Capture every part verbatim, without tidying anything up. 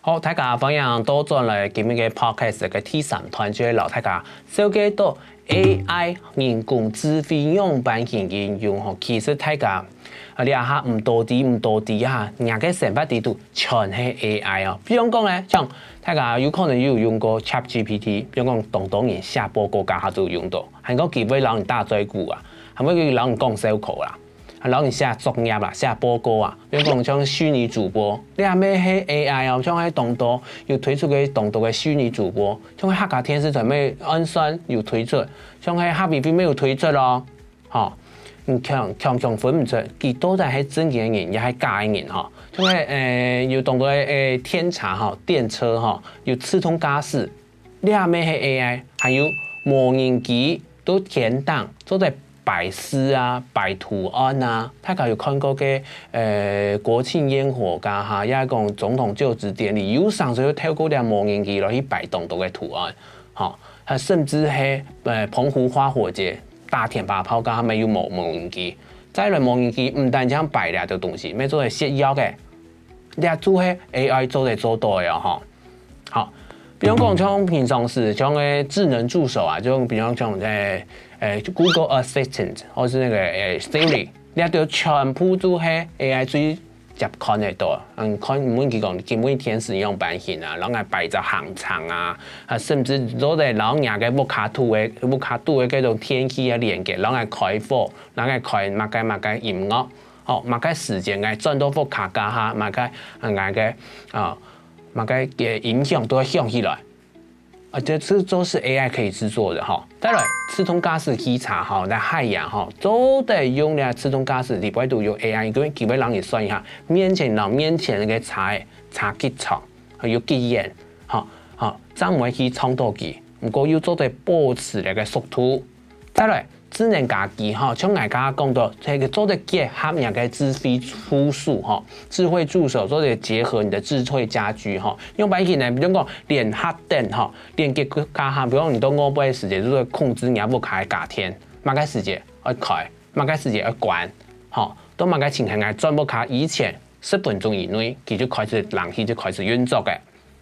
好，大家歡迎倒轉來今日个 podcast 个第三段，就係摎大家紹介到A I人工智慧仰般形應用吼。其實大家啊，這下毋多知毋多知啊，若个生活裡肚全係A I哦。比如講呢，像大家有可能有用過ChatGPT，比如講當多人寫報告該下都用到，還過佢會摎你打嘴鼓啊，還會摎你講笑科啦。 啊，摎你寫作業啊，寫報告啊，比如講像虛擬主播，這乜係A I哦，像係當多有推出个當多个虛擬主播，像係客家電視台乜按算有推出，像係客委會乜有推出咯，吼，你強強強分毋出，佢到底係真个人也係假个人吼，像係誒有當多个誒電車吼，電車吼，有自動駕駛，這乜係A I，還有無人機。 都天頂做得擺字啊、擺圖案啊。大家有看過个呃國慶煙火該下，也講總統就職典禮，有常時會透過這無人機來去擺當多个圖案，吼，還甚至係呃澎湖花火節打天發炮該下乜有無無人機。再來無人機毋單淨擺這兜東西，乜做得食藥个，這就係A I做得做到个哦吼。 好，比如講像平常時像个智能助手啊，就比如像誒誒 Google Assistant 或是那個誒 Siri，這兜全部都係A I最接看得到。嗯，看問佢講今晡日天時仰般形啊，然後來擺隻行程啊，啊甚至做得摎若个屋下肚个屋下肚个該種天氣啊連結，然後來開火，然後來開麼个麼个音樂，吼，麼个時間愛轉到屋下該下，麼个啊𠊎个啊。 麼个个音響都會響起來。啊，這這都是A I可以製作的哈。再來，自動駕駛汽車哈，在海洋哈，做得用這自動駕駛裡背都有A I，因為佢會摎你算一下，面前摎面前个車个車幾長，還有幾遠，哈，哈，正毋會去撞到佢，毋過又做得保持這个速度。再來， 智能家居吼，像𠊎頭下講到，這个做得結合若个智慧助手吼，智慧助手做得結合你的智慧家居吼，用白起來，比如講聯合燈吼，連結加下，比如講你到外背个時節，就會控制若屋下个家電，麼个時節愛開，麼个時節愛關，吼，到麼个情形下轉屋下以前，十分鐘以內，佢就開始冷氣就開始運作个。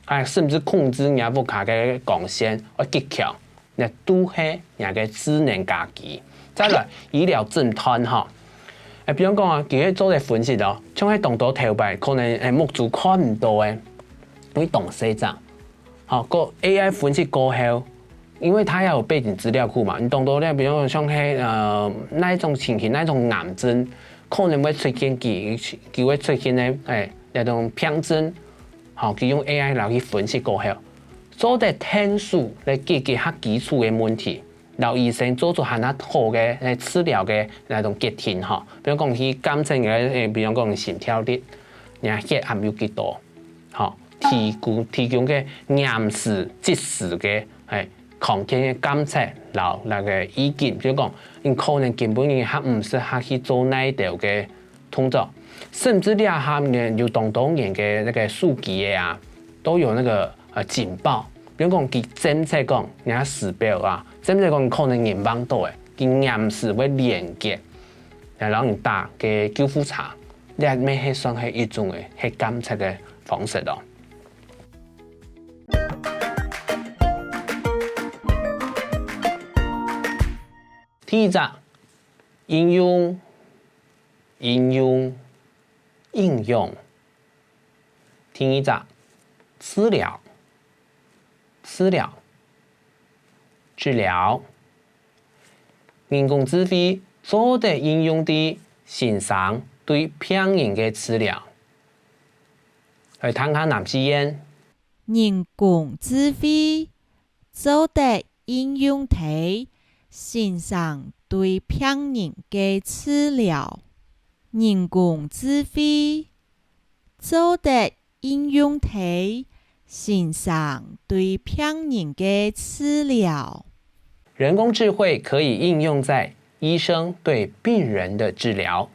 啊，甚至控制若屋下个光線愛幾強，這都係若个智能家居。再來，醫療診斷吼，誒，比如講啊，佢會做得分析哦，像係當多頭擺可能誒目珠看毋到个，因為當細隻，吼，个A I分析過後，因為佢也有背景資料庫嘛，你當多咧，比如講像係呃哪一種情形，哪一種癌症，可能會出現佢佢會出現个誒那種病症。 吼，佢用A I摎佢分析過後，做得𢯭手來解決較基礎个問題，摎醫生做出還較好个誒治療个那種決定吼。比如講去監測个誒，比如講心跳率，若血壓有幾多，吼，提供提供个臨時即時个誒康健个監測，摎那個意見，比如講你可能根本你還毋適合去做哪兜个 動作，甚至這下呢有當多人个那個手機个啊，都有那個呃警報。比如講佢偵測講你个手錶啊，偵測講你可能人忘到誒，佢臨時會連結，然後你打个救護車，這乜係算係一種誒，係監測个方式咯。第二隻，應用 應用，應用。第二隻，治療，治療，治療。人工智慧做得應用在先生對病人个治療。來聽下南四縣。人工智慧做得應用在先生對病人个治療。 人工智慧做得應用在先生對病人个治療。人工智慧可以應用在醫生對病人的治療。